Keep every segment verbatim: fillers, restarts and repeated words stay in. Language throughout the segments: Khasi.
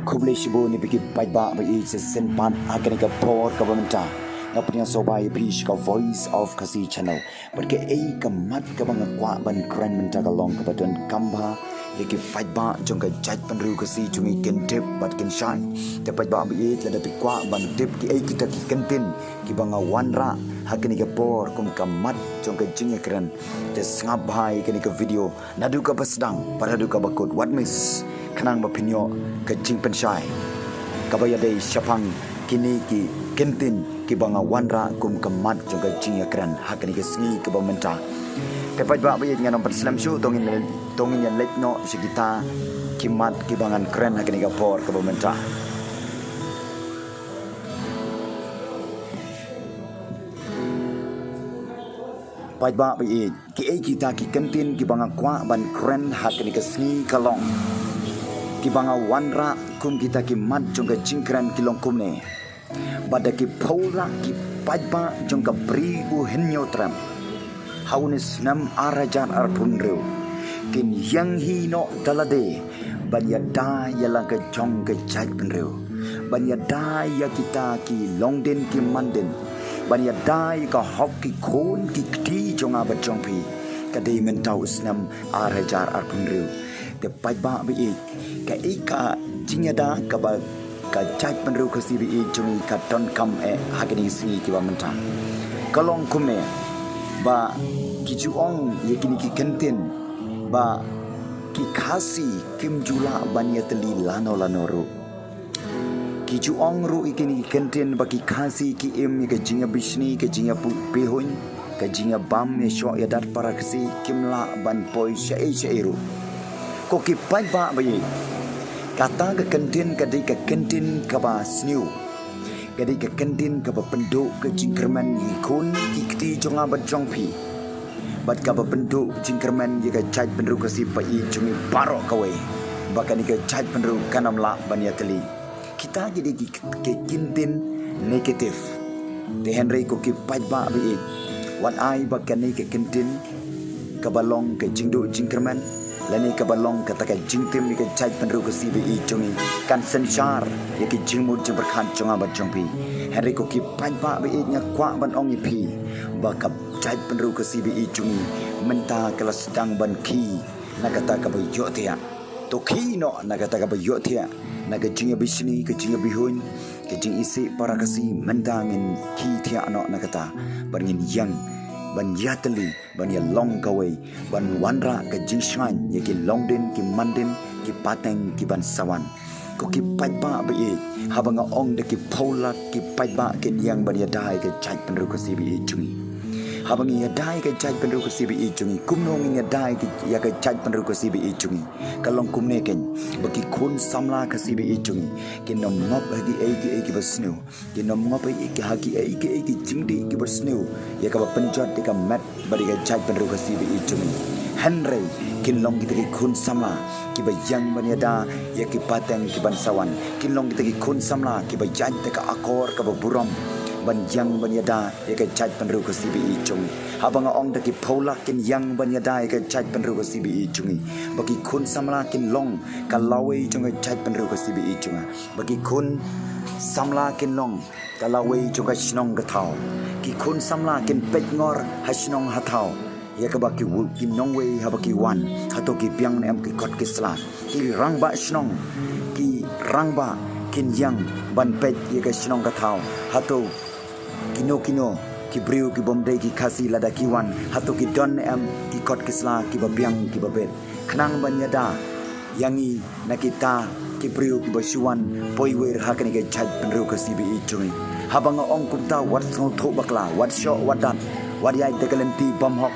Khublei shibun ïa phi ki paidbah ba ïeit, sa shisien pat ha kane ka por kaba mynta nga pynïasoh ba ïa phi sha ka Voice of Khasi Channel. Bad kaei ka mat kaba nga kwah ban kren mynta ka long kaba donkam ba ïa ki paidbah jong ka jaitbynriew Khasi jong ngi kin tip bad kin shai. Te paidbah ba ïeit, lada phi kwah ban tip kiei kita ki kyntien kiba nga wanrah ha kane ka por kum ka mat jong ka jingïakren, te sngap bha ïa kane ka video naduh kaba sdang bad haduh kaba kut, wat miss, khnang ba phin ïoh ka jingpynshai kaba ïadei shaphang kine ki kyntien kiba nga wanrah kum ka mat jong ka jingïakren ha kane ka sngi kaba mynta. Te paidbah ba ïeit, ngan ym pynslem shuh, to ngin, to ngin ïa leit noh sha kita ki mat kiba ngan kren ha kane ka por kaba mynta. Paidbah ba ïeit, kiei kita ki kyntien kiba nga kwah ban kren ha kane ka sngi ka long, kiba nga wanrah kum kita ki mat jong ka jingkren ki long kumne. Ba da ki phew lak ki paidbah jong ka Bri u Hynñiewtrep ha une u snem ar hajar arphew hynriew kin ïeng hi noh da lade ban ïada ïa la ka jong ka jaitbynriew, ban ïada ïa kita ki longdien ki mandien, ban ïada ïa ka hok ki khun ki kti jong nga bad jong phi. Ka dei mynta u snem ar hajar arphew hynriew. Te paidbah ba ïeit, kaei ka jingïada kaba ka jaitbynriew Khasi ba ïeit jong ngi ka donkam eh ha kine ki sngi kiba mynta ka long kumne, ba ki ju ong ïa kine ki kyntien ba ki Khasi kim ju lah ban ïatylli lano lano ruh. Ki ju ong ruh ïa kine ki kyntien ba ki Khasi ki im ïa ka jingïabishni, ka jingïapu-, behuiñ, ka jingïabam ïashoh ïadat para Khasi, kim lah ban poi shaei shaei ruh. Ko ki paidbah ba ïeit, kata ka kyntien ka dei ka kyntien kaba sniew, ka dei ka kyntien kaba pynduh ka jingkyrmen ïa ki khun ki kti jong nga bad jong phi, bad kaba pynduh jingkyrmen ïa ka jaitbynriew Khasi ba ïeit jong ngi baroh kawei, ba kane ka jaitbynriew kan ym lah ban ïatylli. Kita ki dei ki, ki kyntien negative. Te hynrei ko ki paidbah ba ïeit, wat ai ba kane ka kyntien kaba long ka jingduh jingkyrmen lane kaba long kata ka jingtim ïa ka jaitbynriew Khasi ba ïeit jong ngi kan synshar ïa ki jingmut jingpyrkhat jong nga bad jong phi. Hynrei ko ki paidbah ba ïeit, nga kwah ban ong ïa phi ba ka jaitbynriew Khasi ba ïeit jong ngi mynta ka la sdang ban khie na kata kaba ïohthiah. To khie noh na kata kaba ïohthiah, na ka jingïabishni, ka jingïabehuiñ, ka jingisih para Khasi, mynta ngin khie thiah noh na kata, ban ngin ïeng ban ïatylli, ban ïalong kawei, ban wanrah ka jingshngaiñ ïa ki longdien ki mandien, ki pateng ki ban sa wan. Ko ki paidbah ba ïeit, haba nga ong da ki phew lak ki paidbah kin ïeng ban ïada ïa ka jaitbynriew Khasi ba ïeit jong ngi. Haba ngi ïada ïa ka jaitbynriew Khasi ba ïeit jong ngi, kumno ngin ïada ïa ka, ïa ka jaitbynriew Khasi ba ïeit jong ngi? Ka long kumne keiñ, ba ki khun samla Khasi ba ïeit jong ngi kin ym ngop ha kiei kiei kiba sniew, kin ym ngop ha kiei kiei ki jingdih kiba sniew ïa kaba pynjot ïa ka met bad ïa ka jaitbynriew Khasi ba ïeit jong ngi. Hynrei kin long kita ki khun samla kiba ïeng ban ïada ïa ki pateng ki ban sa wan. Kin long kita ki khun samla kiba ïaid da ka akor kaba burom ban ïeng ban ïada ïa ka jaitbynriew Khasi ba ïeit jong ngi. Haba nga ong da ki phew lak kin ïeng ban ïada ïa ka jaitbynriew Khasi ba ïeit jong ngi, ba ki khun samla kin long ka lawei jong ka jaitbynriew Khasi ba ïeit jong nga. Ba ki khun samla kin long ka lawei jong ka shnong ka thaw. Ki khun samla kin peit ngor ha shnong ha thaw ïa kaba ki wu-, ki nongwei haba ki wan, hato ki biang ne em ki kot ki sla. Ki rangbah shnong ki rangbah kin ïeng ban peit ïa ka shnong ka thaw, hato kino kino ki briew ki bym dei ki Khasi lada ki wan, hato ki don ne em ki kot ki sla kiba biang kiba bit, khnang ban ïada ïa ngi na kita ki briew kiba shu wan poi wir ha kane ka jaitbynriew Khasi ba ïeit jong ngi. Haba nga ong kumta, wat sngewthuh bakla, wat shoh wat dat, wat ïaid da ka lynti bymhok,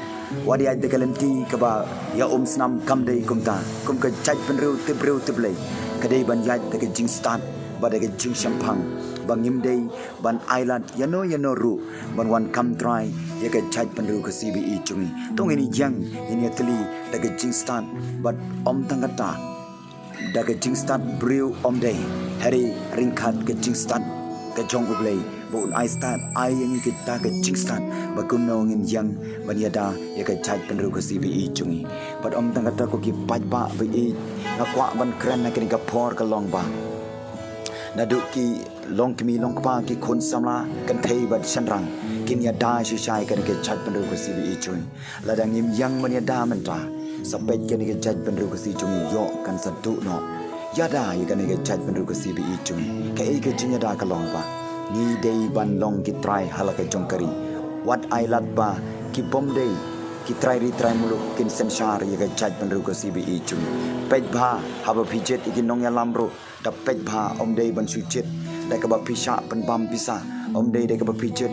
wat ïaid da ka lynti kaba ïa um snam. Kam dei kumta. Kum ka jaitbynriew tip briew tip Blei, ka dei ban ïaid da ka jingstad bad da ka jingshemphang, ba ngim dei ban ailad ïano ïano ruh ban wan kam trai ïa ka jaitbynriew Khasi ba ïeit jong ngi. To ngin ïeng, ngin ïatylli da ka jingstad, bad ym tang kata, da ka jingstad briew ym dei, hynrei ryngkat ka jingstad ka jong U Blei, ba un ai stad, ai ïa ngi kita ka jingstad ba kumno ngin ïeng ban ïada ïa ka jaitbynriew Khasi ba ïeit jong ngi. Bad ym tang kata, ko ki paidbah ba ïeit, nga kwah ban kren ha kane ka por ka long ba Naduh ki longkmie longkpa, ki khun samla kynthei bad shynrang kin ïada shisha ïa kane ka jaitbynriew ka C B E jong ngi. Lada ngim ïeng ban ïada mynta, sa peit kane ka jaitbynriew ka C B E jong ngi ïoh kan sa duh noh. Ïada ïa kane ka jaitbynriew ka C B E jong ngi. Kaei ka jingïada ka long ba ngi dei ban long ki trai ha la ka jong ka ri. Wat ai lad ba ki bym dei ki trai ri trai muluk kin synshar ïa ka jaitbynriew ka C B E jong ngi. Peit bha haba phi jied ïa ki nongïalam ruh, da peit bha, ym dei ban shu jied da kaba phi shah pynbam pisa, ym dei da kaba phi jied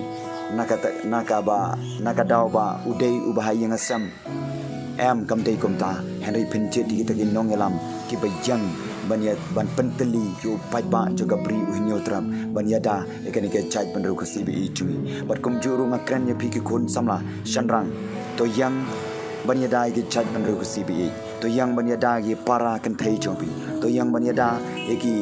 na ka, na kaba, na ka daw ba u dei uba ha ïing ha sem. Em, kam dei kumta. Hynrei phin jied ïa kita ki nongïalam kiba ïeng ban ïa, ban pyntylli ïa u paidbah jong ka Bri u Hynñiewtrep ban ïada ïa kane ka jaitbynriew ka C B E jong ngi. Bad kumjuh ruh nga kren ïa phi ki khun samla shynrang, to ïeng ban ïada ïa ka jaitbynriew ka C B E. To ïeng ban ïada ïa ki para kynthei jong phi. To ïeng ban ïada ïa ki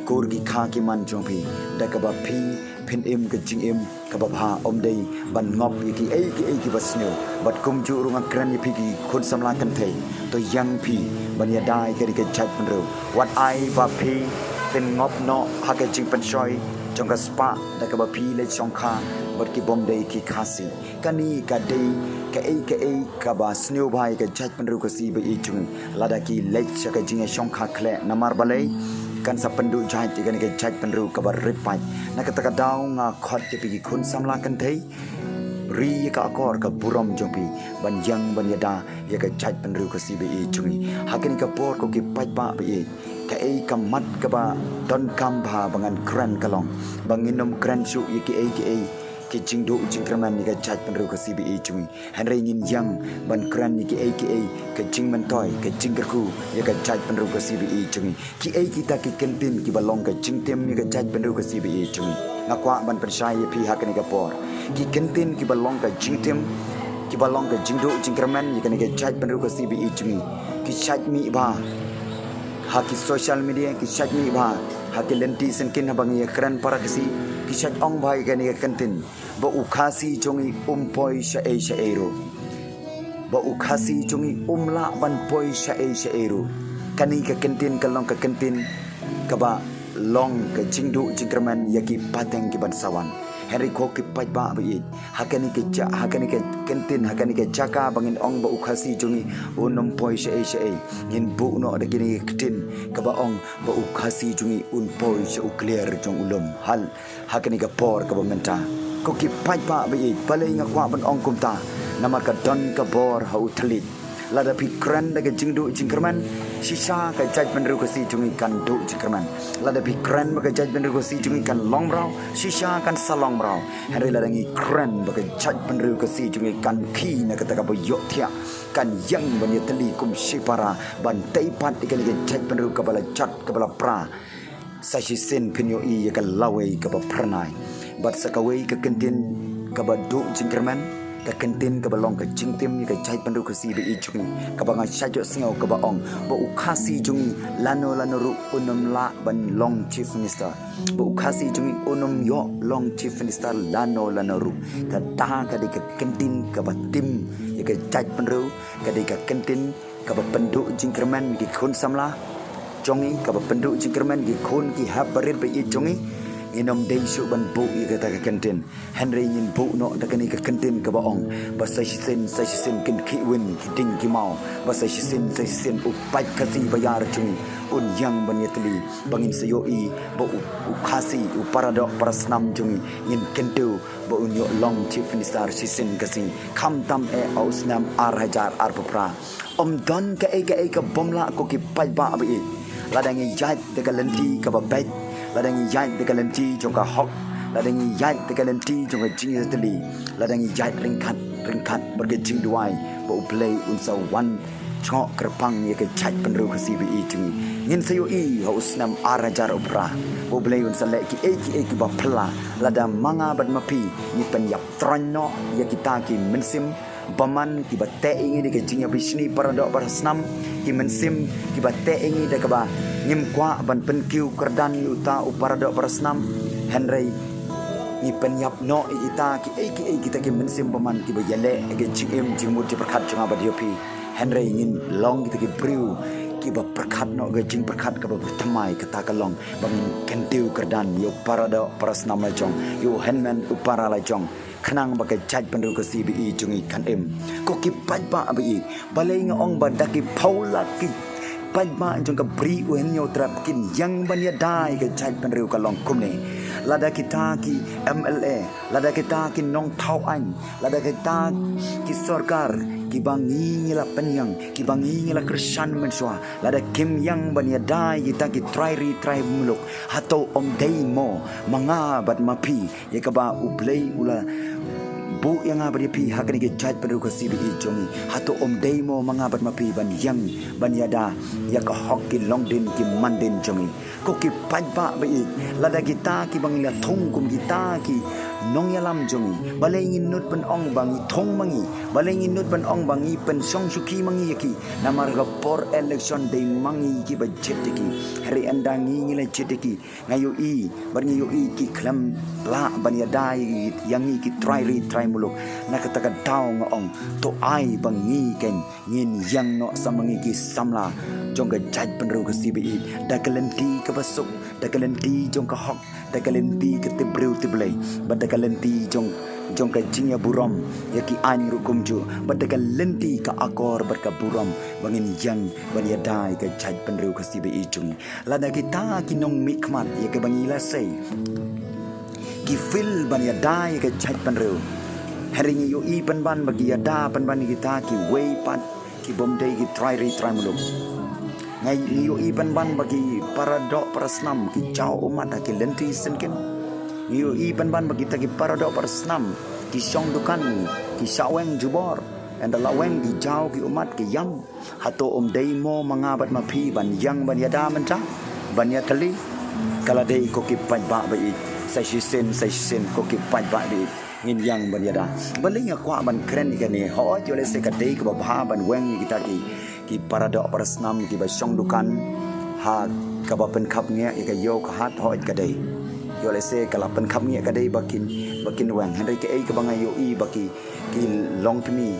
kur ki kha ki man jong phi, da kaba phi phin im ka jingim kaba bha, ym dei ban ngop ïa kiei kiei kiba sniew. Bad kumjuh ruh nga kren ïa phi ki khun samla kynthei, to ïeng phi ban ïada ïa kane ka jaitbynriew. Wat ai ba phi phin ngop noh ha ka jingpynshoi jong ka spah da kaba phi leit shongkha bad ki bym dei ki Khasi. Kane ka dei kaei kaei kaba sniew bha ïa ka jaitbynriew ka C B E jong ngi. Lada ki leit sha ka jingïashongkha khleh, namar balei? Kan sa pynduh jait ïa kane ka jaitbynriew kaba rit paid. Na kata ka daw nga khot ïa phi ki khun samla kynthei, ri ïa ka akor ka burom jong phi ban ïeng ban ïada ïa ka jaitbynriew ka C B E jong ngi. Ha kane ka por ko ki paidbah ba ïeit, kaei ka mat kaba donkam bha ba ngan kren ka long ba ngin ym kren shuh ïa kiei kiei ki jingduh jingkyrmen ïa ka jaitbynriew ka C B E jong ngi. Hynrei ngin ïeng ban kren ïa kiei kiei ka jingmyntoi, ka jingkyrkhu ïa ka jaitbynriew ka C B E jong ngi. Kiei kita ki kyntien kiba long ka jingtim ïa ka jaitbynriew ka C B E jong ngi. Nga kwah ban pynshai ïa phi ha kane ka por, ki kyntien kiba long ka jingtim, kiba long ka jingduh jingkyrmen ïa kane ka jaitbynriew ka C B E jong ngi, ki shait mih bha ha ki social media, ki shait mih bha ha ki lynti syngkien haba ngi ïakren para Khasi, ki shait ong bha ïa kane ka kyntien ba u Khasi jong ngi um poi shaei shaei ruh, ba u Khasi jong ngi um lah ban poi shaei shaei ruh. Kane ka kyntien ka long ka kyntien kaba long ka jingduh jingkyrmen ïa ki pateng ki ban sa wan. Hynrei ko ki paidbah ba ïeit, ha kane ka ja, ha kane ka kyntien, ha kane ka jaka ba ngin ong ba u Khasi jong ngi un ym poi shaei shaei, ngin buh noh da kine ki kyntien kaba ong ba u Khasi jong ngi un poi sha u kliar jong u lum. Hal ha kane ka por kaba mynta, ko ki paidbah ba ïeit, balei nga kwah ban ong kumta? Namar ka don ka bor ha u thylliej. Lada phi kren da ka jingduh jingkyrmen, shisha ka jaitbynriew ka C jong ngi kan duh jingkyrmen. Lada phi kren ba ka jaitbynriew ka C jong ngi kan long mraw, shisha kan sa long mraw. Hynrei lada ngi kren ba ka jaitbynriew ka C jong ngi kan khie na kata kaba ïohthiah, kan ïeng ban ïatylli kum shipara ban tei pat ïa kane ka jaitbynriew kaba la jot kaba la pra, sa shisien phin ïohi ïa ka lawei kaba phyrnai. Bad sa kawei ka kyntien kaba duh jingkyrmen, ka kyntien kaba long ka jingtim ïa ka jaitbynriew ka C B E jong ngi, kaba nga shah ïohsngew kaba ong ba u Khasi jong ngi lano lano ruh un ym lah ban long Chief Minister, ba u Khasi jong ngi un ym ïoh long Chief Minister lano lano ruh. Kata ka dei ka kyntien kaba tim ïa ka jaitbynriew, ka dei ka kyntien kaba pynduh jingkyrmen ïa ki khun samla jong ngi, kaba pynduh jingkyrmen ïa ki khun ki hep barit ba ïeit jong ngi. Ngin ym dei shuh ban buh ïa kata ka kyntien, hynrei ngin buh noh da kane ka kyntien kaba ong ba sa shisien sa shisien kin khih win ki dieng ki maw, ba sa shisien sa shisien u paid Khasi ba ïar jong ngi un ïeng ban ïatylli, ba ngin sa ïohi ba u, u Khasi, u paradoh parasnam jong ngi, ngin kyntiew ba un ïoh long Chief Minister shisien ka sngi, khamtam eh ha u snem ar hajar arphew phra. Ym don kaei kaei ka bym lah, ko ki paidbah ba ïeit. Lada ngi ïaid da ka lynti kaba beit, lada ngi ïaid da ka lynti jong ka hok, lada ngi ïaid da ka lynti jong ka jingïatylli, lada ngi ïaid ryngkat ryngkat bad ka jingduwai ba U Blei un sa wan jngoh kyrpang ïa ka jaitbynriew ka C B E jong ngi, ngin sa ïohi ha u snem ar hajar arphew phra ba U Blei un sa leh kiei kiei kiba phylla. Lada ma nga bad ma phi ngi pynïap troiñ noh ïa kita ki mynsiem bymman kiba teh ïa ngi da ka jingïabishni paradoh parasnam, ki mynsiem kiba teh ïa ngi da kaba ngim kwah ban pynkiew kyrdan ïa uta u paradoh parasnam, hynrei ngi pynïap noh ïa kita kiei kiei kita ki mynsiem bymman kiba ïaleh ïa ka jingim jingmut jingpyrkhat jong nga bad ïa phi. Hynrei ngin long kita ki briew Iba pyrkhat noh ka jingpyrkhat kaba thymmai, kata ka long ba ngin kyntiew kyrdan ïa u paradoh parasnam la jong, ïa u hynmen u para la jong, khnang ba ka jaitbynriew ka C B E jong ngi kan im. Ko ki paidbah ba ïeit, balei nga ong ba da ki phew lak ki paidbah jong ka Bri U Hynñiewtrep kin ïeng ban ïada ïa ka jaitbynriew? Ka long kumne: lada kita ki M L A, lada kita ki nongthaw aiñ, lada kita ki sorkar kiba ngi ngi la pynïeng, kiba ngi ngi la kyrshan mynshuwa, lada kim ïeng ban ïada ïa kita ki trai ri trai muluk, hato ym dei mo ma nga bad ma phi, ïa kaba U Blei u la buh ïa nga bad ïa phi ha kane ka jaitbynriew ka C B E jong ngi? Hato ym dei mo ma nga bad ma phi ban ïeng ban ïada ïa ka hok, ki longdien ki mandien jong ngi? Ko ki paidbah ba ïeit, lada kita kiba ngi la thung kum kita ki nongïalam jong ngi, balei ngin nud ban ong ba ngi thung ma ngi? Balei ngin nud ban ong ba ngi pynshong shuki ma ngi ïa ki? Namar ka por election dei ma ngi kiba jied ïa ki. Hynrei ynda ngi ngi la jied ïa ki, nga ïohi bad ngi ïohi ki khlem lah ban ïada ïa ngi ki trai ri trai muluk. Na kata ka daw nga ong, to ai ba ngi keiñ ngin ïeng noh sa ma ngi ki samla jong ka jaitbynriew ka C B E, da ka lynti kaba suk, da ka lynti jong ka hok, da ka lynti ka tip briew tip Blei, bad da ka lynti jong, jong ka jingïaburom ïa ki aiñ ruh kumjuh, bad da ka lynti ka akor bad ka burom, ba ngin ïeng ban ïada ïa ka jaitbynriew ka C B E jong ngi. Lada kita ki nongmihkhmat ïa kaba ngi la sei ki fail ban ïada ïa ka jaitbynriew, hynrei ngi ïohi pynban ba ki ïada pynban ïa kita kiwei pat kibym dei ki trai ri trai muluk. Ngi ïohi pynban ba ki paradoh parasnam ki jaw ummat ha ki lynti syngkien. Ngi ïohi pynban ba kita ki paradoh parasnam ki shong dukan, ki shah weng jubor, ynda la weng ki jaw ki ummat ki ïam. Hato ym dei mo ma nga bad ma phi ban ïeng ban ïada mynta, ban ïatylli? Ka la dei, ko ki paidbah ba ïeit, sa shisien sa shisien, ko ki paidbah ba ïeit, ngin ïeng ban ïada. Balei nga kwah ban kren ïa kane? Hooid, ïoh lehse ka dei kaba bha ban weng ïa kita ki, ki paradoh parasnam kiba shong dukan ha kaba pynkhapngiah ïa ka ïew ka hat, hooid ka dei. Ïoh lehse ka la pynkhapngiah ka dei ba kin, ba kin weng. Hynrei kaei kaba nga ïohi ba ki, ki longkmie,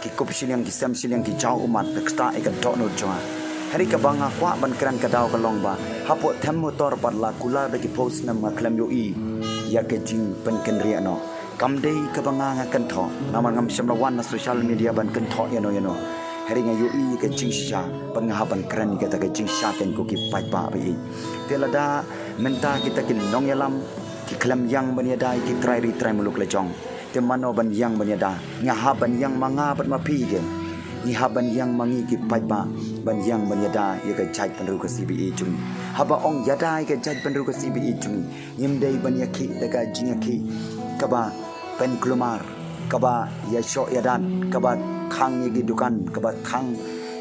ki kup shiliang, ki sem shiliang, ki jaw ummat, ka ktah ïa ka dohnud jong nga. Hynrei kaba nga kwah ban kren ka daw ka long ba hapoh them motor pat la kular da ki phew snem nga khlem ïohi ïa ka jingpynkynriah noh. Kam dei kaba nga nga kynthoh, namar ngam shym la wan na social media ban kynthoh ïano ïano. Hynrei nga ïohi ïa ka jingshisha bad nga hap ban kren ïa kata ka jingshisha, keiñ ko ki paidbah ba ïeit. Te lada mynta kita ki nongïalam ki khlem ïeng ban ïada ïa ki trai ri trai muluk la jong, te mano ban ïeng ban ïada? Ngi hap ban ïeng ma nga bad ma phi, keiñ. Ngi hap ban ïeng ma ngi ki paidbah ban ïeng ban ïada ïa ka jaitbynriew ka C B E jong ngi. Haba ong ïada ïa ka jaitbynriew ka C B E jong ngi, ngim dei ban ïakhih da ka jingïakhih kaba pynkulmar, kaba ïashoh ïadat, kaba thang ïa ki dukan, kaba thang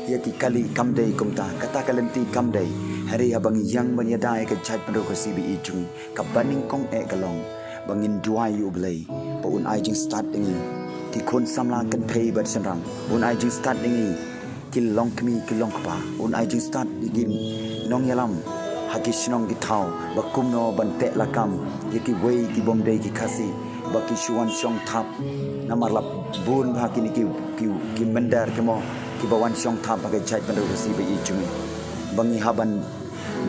ïa ki kali. Kam dei kumta, kata ka lynti kam dei. Hynrei haba ngi ïeng ban ïada ïa ka jaitbynriew ka C B E jong ngi, kaba nyngkong eh ka long ba ngin duwai ïa U Blei ba un ai jingstad ïa ngi ki khun samla kynthei bad shynrang, un ai jingstad ïa ngi ki longkmie ki longkpa, un ai jingstad ïa ki nongïalam ha ki shnong ki thaw ba kumno ban teh lakam ïa kiwei kibym dei ki Khasi ba ki shu wan shong thap. Namar la bun bha kine ki, ki, ki mynder ki mo kiba wan shong thap ha ka jaitbynriew ka C B E jong ngi. Ba ngi hap ban,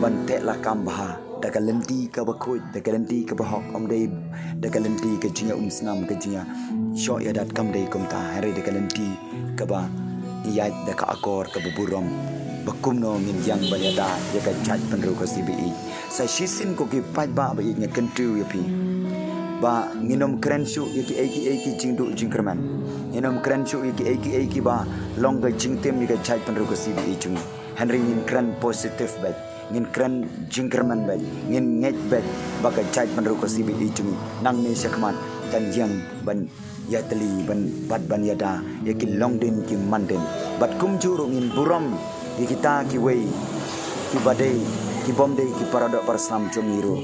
ban teh lakam bha da ka lynti kaba khuid, da ka lynti kaba hok, ym dei da ka lynti ka jingïaumsnam, ka jingïashoh ïadat, kam dei kumta. Hynrei da ka lynti kaba ïaid da ka akor kaba burom ba kumno ngin ïeng ban ïada ïa ka jaitbynriew ka C B E. Sa shisien ko ki paidbah ba ïeit, nga kyntiew ïa phi ba ngin ym kren shuh ïa kiei kiei ki jingduh jingkyrmen. Ngin ym kren shuh ïa kiei kiei kiba long ka jingtim ïa ka jaitbynriew ka C B E jong ngi. Hynrei ngin kren positive beit, ngin kren jingkyrmen beit, ngin ngeit beit ba ka jaitbynriew ka C B E jong ngi nangne shakhmat kan ïeng ban ïatylli ban, bad ban ïada ïa ki longdien ki mandien. Bad kumjuh ruh ngin burom ïa kita kiwei kiba dei, kibym dei ki paradoh parasnam jong ngi ruh.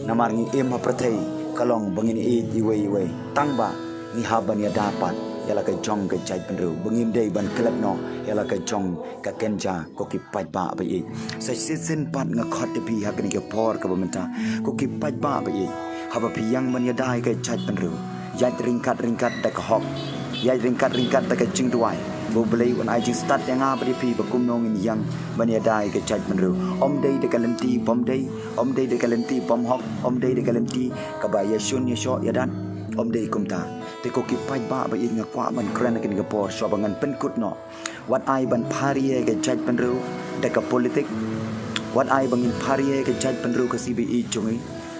Namar ngi im ha pyrthei ka long ba ngin ïeit iwei iwei. Tang ba ngi hap ban ïada pat ïa la ka jong ka jaitbynriew, ba ngim dei ban klet noh ïa la ka jong ka kynja, ko ki paidbah ba ïeit. Sa shisien pat nga khot ïa phi ha kane ka por kaba mynta, ko ki paidbah ba ïeit, haba phi ïeng ban ïada ïa ka jaitbynriew, ïaid ryngkat ryngkat da ka hok, ïaid ryngkat ryngkat da ka jingduwai. Ba U Blei un ai jingstad ïa nga bad ïa phi ba kumno ngin ïeng ban ïada ïa ka jaitbynriew. Ym dei da ka lynti bym dei, ym dei da ka lynti bym hok, ym dei da ka lynti kaba ïashun ïashoh ïadat. Ym dei kumta. Te ko ki paidbah ba ïeit, nga kwah ban kren ha kane ka por shuwa ba ngan pynkut noh. Wat ai ban pharia ïa ka jaitbynriew da ka politik. Wat ai ba ngin pharia ïa ka jaitbynriew Khasi ba ïeit jong ngi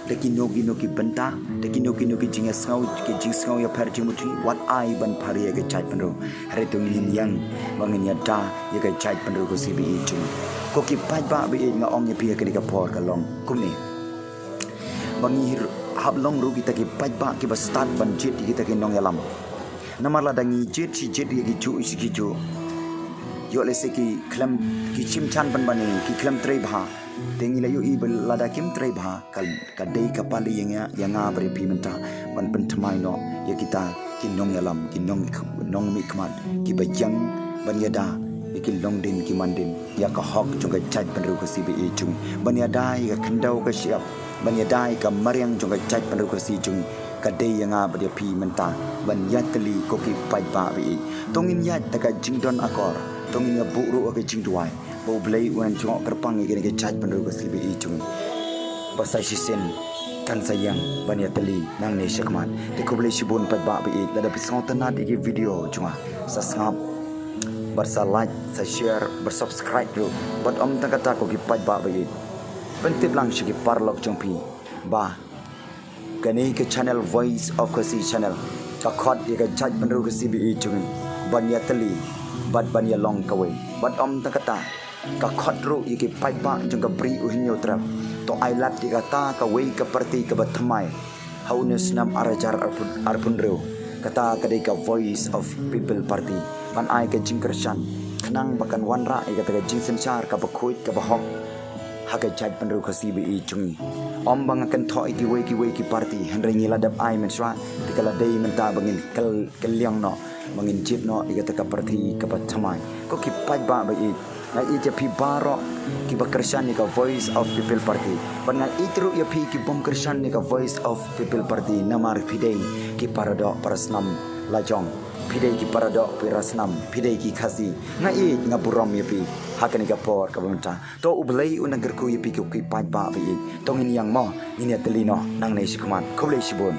da kino kino ki bynta, da kino kino ki jingïasngew, ki jingsngew ïapher jingmut jong ngi. Wat ai ban pharia ïa ka jaitbynriew. Hynrei to ngin ïeng ba ngin ïada ïa ka jaitbynriew Khasi ba ïeit jong ngi. Ko ki paidbah ba ïeit, nga ong ïa phi ha kane ka por ka long kumne, ba ngi hap long ruh kita ki paidbah kiba stad ban jied ïa kita ki nongïalam. Namar lada ngi jied shi jied ïa ki juh shi ki juh, ïoh lehse ki khlem, ki shim jan ban ban ïa ngi, ki khlem trei bha. Te ngi la ïohi ba lada kim trei bha, ka, ka dei ka pali ïa nga, ïa nga bad ïa phi mynta ban pynthymmai noh ïa kita ki nongïalam, ki nong, nongmihkhmat kiba ïeng ban ïada ïa ki longdien ki mandien, ïa ka hok jong ka jaitbynriew Khasi ba ïeit jong ngi, ban ïada ïa ka khyndew ka shyiap, ban ïada ïa ka mariang jong ka jaitbynriew Khasi jong ngi. Ka dei ïa nga bad ïa phi mynta ban ïatylli, ko ki paidbah ba ïeit. To ngin ïaid da ka jingdon akor, to ngin ïabuh ruh ha ka jingduwai ba U Blei un nang jngoh kyrpang ïa kane ka jaitbynriew Khasi ba ïeit jong ngi, ba sa shisien kan sa ïeng ban ïatylli nangne shakhmat. Te khublei shibun paidbah ba ïeit, lada phi sngewtynnad ïa ki video jong nga, sa sngap bad sa like, sa share bad subscribe ruh. Bad ym tang kata, ko ki paidbah ba ïeit, pyntip lang sha ki paralok jong phi ba kane ka channel Voice of Khasi Channel ka khot ïa ka jaitbynriew Khasi ba ïeit jong ngi ban ïatylli bad ban ïalong kawei. Bad ym tang kata, ka khot ruh ïa ki paidbah jong ka Bri U Hynñiewtrep, to ai lad ïa kata kawei ka party kaba thymmai ha une u snem ar hajar arphew, arphew hynriew. Kata ka dei ka Voice of People Party. Ban ai ka jingkyrshan khnang ba kan wanrah ïa kata ka jingsynshar kaba khuid kaba hok ha ka jaitbynriew Khasi ba ïeit jong ngi. Ym ba nga kynthoh ïa kiwei kiwei ki party, hynrei ngi la dep ai mynshuwa, te ka la dei mynta ba ngin kyl, kylliang noh, ba ngin jied noh ïa kata ka party kaba thymmai. Ko ki paidbah ba ïeit, nga ïeit ïa phi baroh kiba kyrshan ïa ka Voice of People Party. Bad nga ïeit ruh ïa phi ki bym kyrshan ïa ka Voice of People Party, namar phi dei ki paradoh parasnam lajong, phi dei ki paradoh parasnam, phi dei ki Khasi. Nga ïeit, nga burom ïa phi ha kane ka por kaba mynta. To U Blei un nang kyrkhu ïa phi, ko ki paidbah ba ïeit. To ngin ïeng mo, ngin ïatylli noh nangne shakhmat. Khublei shibun.